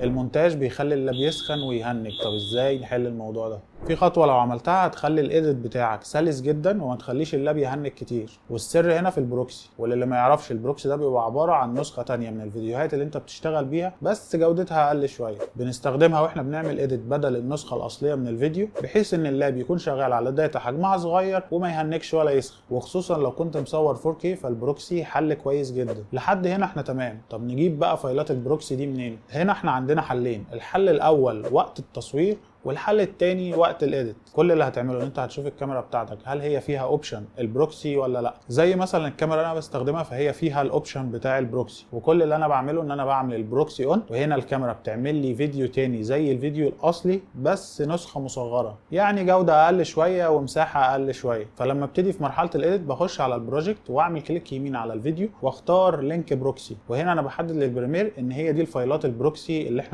المونتاج بيخلي اللاب يسخن ويهنج. طب ازاي نحل الموضوع ده؟ في خطوة لو عملتها هتخلي ال edit بتاعك سلس جدا وما تخليش اللاب يهنج كتير، والسر هنا في ال proxy. واللي ما يعرفش، ال proxy ده بيبقى عبارة عن نسخه تانية من الفيديوهات اللي انت بتشتغل بيها بس جودتها اقل شويه، بنستخدمها واحنا بنعمل edit بدل النسخة الاصلية من الفيديو، بحيث ان اللاب يكون شغال على data حجمها صغير وما يهنجش ولا يسخن. وخصوصا لو كنت مصور 4K فال proxy حل كويس جدا. لحد هنا احنا تمام. طب نجيب بقى فايلات ال proxy دي منين؟ هنا احنا عندنا حلين: الحل الاول وقت التصوير، والحل التاني وقت ال edit. كل اللي هتعمله ان انت هتشوف الكاميرا بتاعتك هل هي فيها option ال proxy ولا لا. زي مثلا الكاميرا اللي انا بستخدمها فهي فيها ال option بتاع ال proxy، وكل اللي انا بعمله ان انا بعمل ال proxy on، وهنا الكاميرا بتعمل لي فيديو تاني زي الفيديو الاصلي بس نسخه مصغره، يعني جوده اقل شوية ومساحة اقل شويه. فلما ابتدي في مرحلة ال edit بخش على ال project واعمل click يمين على الفيديو واختار link proxy، وهنا انا بحدد لل Premiere ان هي دي الفايلات ال proxy اللي احنا